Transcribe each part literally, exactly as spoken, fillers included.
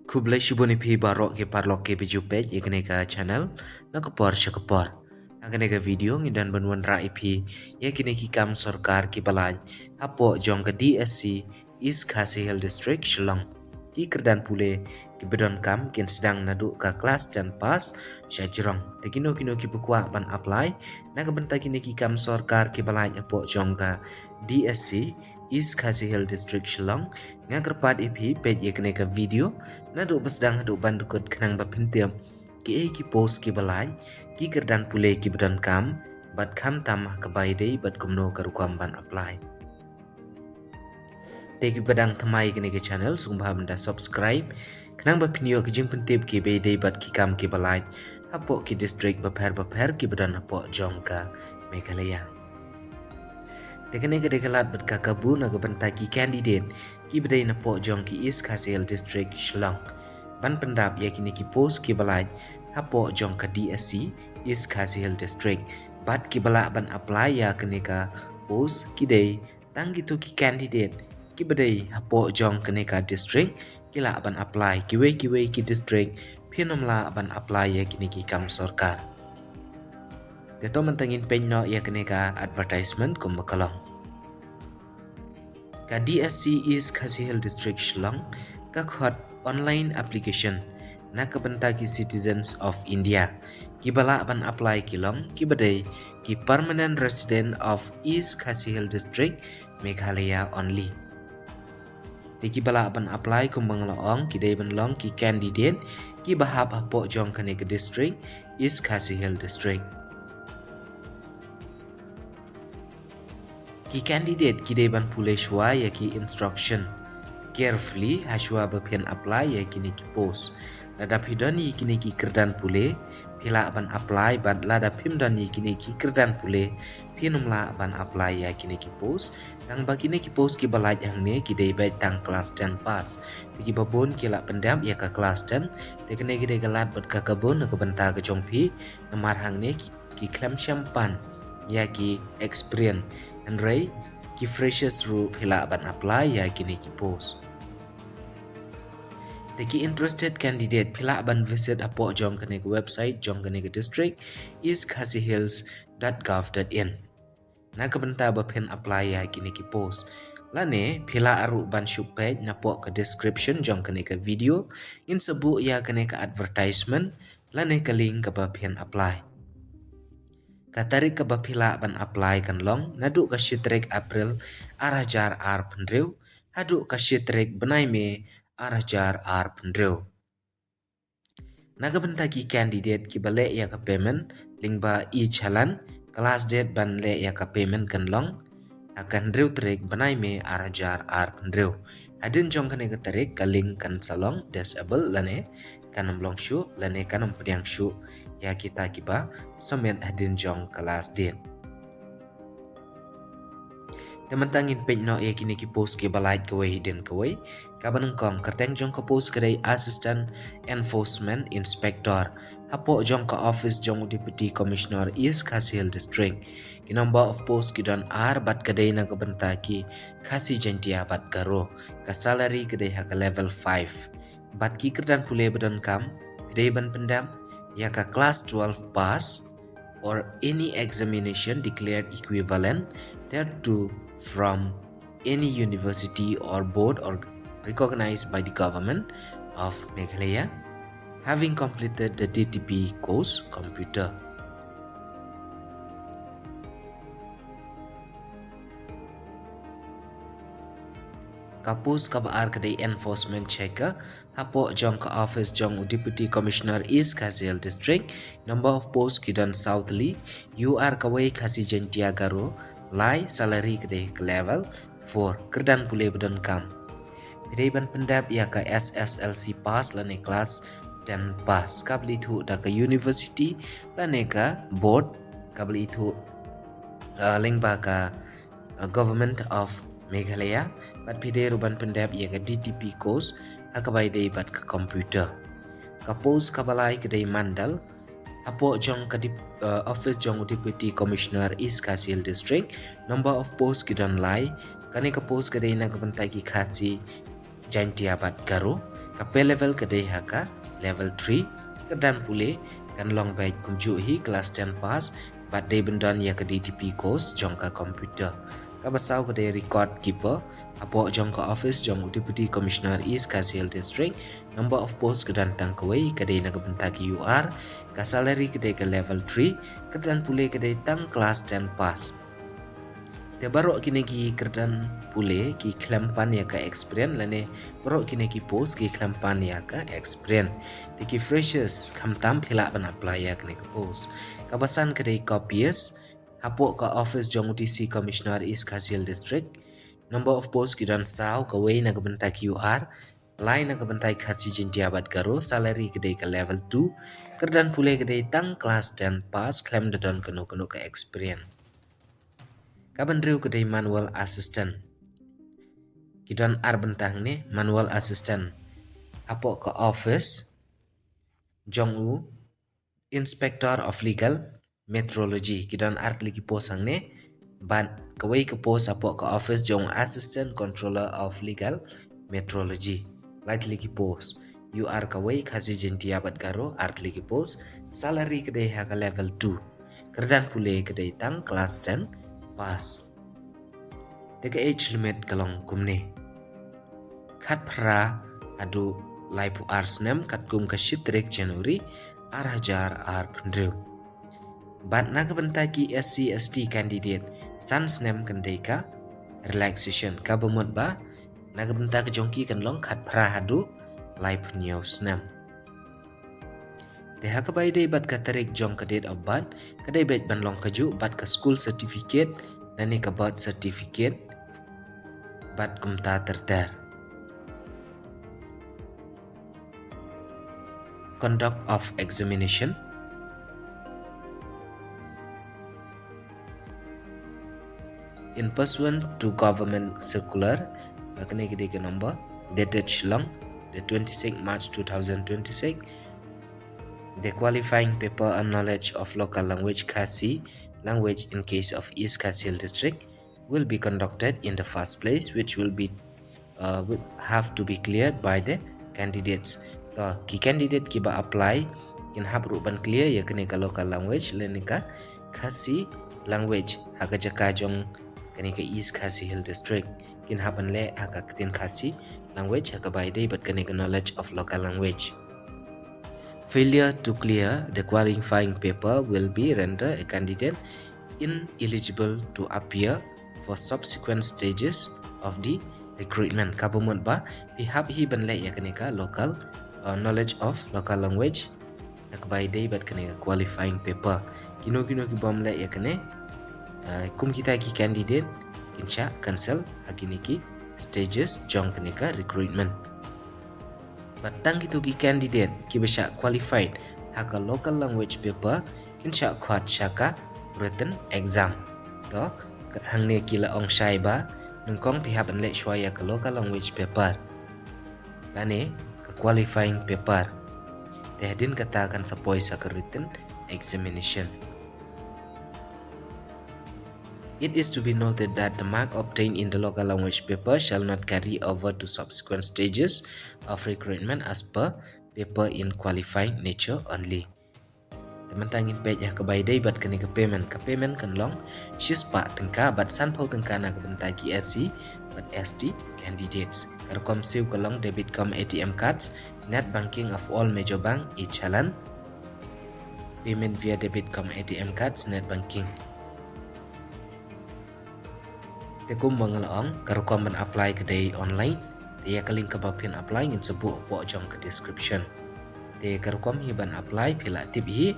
Khublei shibun ïa phi baroh ki paralok kiba ju peit ïa kane ka channel na ka por sha ka por. Ha kane ka video ngi don ban wanrah ïa phi ïa kine ki kam sorkar kiba lait hapoh jong ka D S C East Khasi Hills District Shillong. Ki kyrdan pule kiba donkam kin sdang naduh ka klas ten pass sha jrong. Te kino kino kiba kwah ban apply na ka bynta kine ki kam sorkar kiba lait hapoh jong ka D S C East Khasi Hills District Shillong, nga kyrpad ïa phi peit ïa kane ka video naduh ba sdang haduh ban dkut khnang ba phin tip kiei ki post kiba lait, ki kyrdan pule kiba donkam, bad khamtam ha kaba ïadei bad kumno ka rukom ban apply. Te kiba dang thymmai ïa kane ka channel sngewbha ban da subscribe khnang ba phin ïoh ki jingpyntip kiba ïadei bad ki kam kiba lait hapoh ki district bapher bapher kiba don hapoh jong ka Meghalaya. Te kane ka dei ka lad bad ka kabu na ka bynta ki candidate kiba dei napoh jong ki East Khasi Hills District Shillong ban pyndap ïa kine ki post kiba lait hapoh jong ka D S C East Khasi Hills District. Bad kiba lah ban apply ïa kane ka post ki dei tang kito ki candidate kiba dei hapoh jong kane ka district ki lah ban apply. Kiwei kiwei ki district phin ym lah ban apply ïa kine ki kam sorkar. Te to mynta ngin peit noh ïa kane ka advertisement kumba ka long. Ka D S C East Khasi Hills District Shillong ka khot online application na ka bynta ki citizens of India kiba lah ban apply ki long kiba dei ki permanent resident of East Khasi Hills District, Meghalaya only. Te kiba lah ban apply kumba nga la ong ki dei ban long ki candidate kiba hap hapoh jong kane ka district, East Khasi Hills District. Ki candidate ki dei ban pule shuwa ïa ki instruction carefully ha shuwa ba phin apply ïa kine ki post. Lada phi don ïa kine ki kyrdan pule phi lah ban apply, bad lada phim don ïa kine ki kyrdan pule phin ym lah ban apply ïa kine ki post. Tang ba kine ki post kiba lait hangne ki dei beit tang klas ten pass. Te kiba bun ki lah pyndap ïa ka klas ten. Te kane ka dei ka lad bad ka kabu na ka bynta ka jong phi, namar hangne ki ki khlem shym pan ïa ki experience, hynrei ki freshers ruh phi lah ban apply ïa kine ki post. Te ki interested candidate phi lah ban visit hapoh jong kane ka website jong kane ka district, east khasi hills dot gov dot in, na ka bynta ba phin apply ïa kine ki post. Lane phi lah ruh ban shu peit napoh ka description jong kane ka video, ngin sa buh ïa kane ka advertisement lane ka link kaba phin apply. Ka tarik kaba phi lah ban apply kan long naduh ka shi tarik April ar hajar arphew hynriew haduh ka shi tarik bnai May ar hajar arphew hynriew. Na ka bynta ki candidate kiba leh ïa ka payment lyngba e-challan, ka last date ban leh ïa ka payment kan long ha ka hynriew tarik bnai May ar hajar arphew hynriew. Hadien jong kane ka tarik ka link kan sa long disable lane kan ym long shuh lane kan ym pdiang shuh ïa kita kiba submit hadien jong ka last date. Te mynta ngin peit noh ïa kine ki post kiba lait kawei hadien kawei. Kaba nyngkong, kyrteng jong ka post ka dei Assistant Enforcement Inspector hapoh jong ka office jong u Deputy Commissioner East Khasi Hills District. Ki number of post ki don ar bad ka dei na ka bynta ki Khasi, Jaintia bad Garo. Ka salary ka dei ha ka level five. Bad ki kyrdan pule ba donkam phi dei ban pyndap ïa ka class twelve pass or any examination declared equivalent thereto from any university or board or recognized by the Government of Meghalaya, having completed the D T P course computer. Ka post kaba ar ka dei enforcement checker hapoh jong ka office jong u Deputy Commissioner East Khasi Hills District. Number of post ki don saw tylli, U R kawei, Khasi, Jaintia, Garo lai, salary ka dei ka level four. Kyrdan pule ba donkam phi dei ban pyndap ïa ka S S L C pass lane class ten pass kaba la ithuh da ka university lane ka board kaba la ithuh, uh, lyngba ka uh, Government of Meghalaya, bad phi dei ruh ban pyndap ïa ka D T P course ha kaba ïadei bad ka computer. Ka post kaba lai ka dei Mandal hapoh jong ka dep-, uh, office jong u Deputy Commissioner East Khasi Hills District. Number of post ki don lai. Kane ka post ka dei na ka bynta ki Khasi, Jaintia bad Garo. Ka pay level ka dei ha ka level three. Kyrdan pule kan long beit kumjuh hi class ten pass bad dei ban don ïa ka D T P course jong ka computer. Kaba saw ka dei record keeper hapoh jong ka office jong u Deputy Commissioner East Khasi Hills District. Number of post ka don tang kawei, ka dei na ka bynta ki U R. Ka salary ka dei ka level three. Kyrdan pule ka dei tang class ten pass. Te baroh kine ki kyrdan pule ki khlem pan ïa ka experience lane baroh kine ki post ki khlem pan ïa ka experience. Te ki freshers khamtam phi lah ban apply ïa kine ki post. Kaba san ka dei copyist hapoh ka office jong u D C Commissioner East Khasi Hills District. Number of post ki don saw, kawei na ka bynta ki U R, lai na ka bynta ki Khasi, Jaintia bad Garo. Salary ka dei ka level two. Kyrdan pule ka dei tang class ten pass, khlem da don kano kano ka experience. Kaba hynriew ka dei manual assistant. Ki don ar bynta hangne, manual assistant hapoh ka office jong u Inspector of Legal Metrology. Ki don ar tylli ki post hangne. Bad kawei ka post hapoh ka office jong u Assistant Controller of Legal Metrology. Lai tylli ki post. U R kawei, Khasi, Jaintia bad Garo, ar tylli ki post. Salary ka dei ha ka level two. Kyrdan pule ka dei tang class ten pass. Te ka age limit ka long kumne: khatphra haduh laiphew ar snem, katkum ka shi tarik January ar hajar arphew hynriew. Bad na ka bynta ki S C S T candidate, san snem kan dei ka relaxation, kaba mut ba na ka bynta ka jong ki kan long khatphra haduh laiphew hynñiew snem. Te ha kaba ïadei bad ka tarik jong ka date of birth, ka dei beit ban long kajuh bad ka school certificate lane ka birth certificate bad kumta ter ter. Conduct of examination. In pursuant to Government Circular, uh, kane ka dei ka number, dated Shillong, the twenty-sixth March two thousand twenty-six, the qualifying paper on knowledge of local language, Khasi language in case of East Khasi Hills District, will be conducted in the first place, which will be uh, will have to be cleared by the candidates. To, ki candidate kiba apply kin hap ruh ban clear ïa kane ka local language lane ka Khasi language ha ka jaka jong kane ka East Khasi Hills District. Kin hap ban leh ha ka ktien Khasi language ha kaba ïadei bad kane ka knowledge of local language. Failure to clear the qualifying paper will be render a candidate ineligible to appear for subsequent stages of the recruitment. Kaba mut ba phi hap hi ban leh ïa kane ka local, uh, knowledge of local language ha kaba ïadei bad kane ka qualifying paper. Kino kino ki bym leh ïa kane, uh, kum kita ki candidate kin shah cancel ha kine ki stages jong kane ka recruitment. Bad tang kito ki candidate kiba shah qualified ha ka local language paper kin shah khot sha ka written exam. To, hangne ki la ong shai ba nyngkong phi hap ban leh shuwa ïa ka local language paper lane ka qualifying paper. Te hadien kata kan sa poi sha ka written examination. It is to be noted that the mark obtained in the local language paper shall not carry over to subsequent stages of recruitment as per paper in qualifying nature only. Te mynta ngin peit ïa kaba ïadei bad kane ka payment. Ka payment kan long shispah tyngka bad sanphew tyngka na ka bynta ki S C bad S T candidates. Ka rukom siew ka long debit cum A T M cards, net banking of all major bank, e-challan. Payment via debit cum A T M cards, net banking. Te kumba nga la ong, ka rukom ban apply ka dei online. Te ïa ka link kaba phin apply ngin sa buh hapoh jong ka description. Te ka rukom hi ban apply phi la tip hi,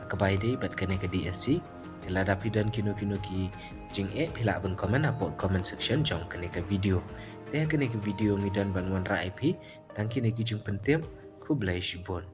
kaba ïadei bad kane ka D S C. Te lada phi don kino kino ki jingeh phi lah ban comment hapoh comment section jong kane ka video. Te ha kane ka video ngi don ban wanrah ïa phi tang kine ki jingpyntip. Khublei shibun.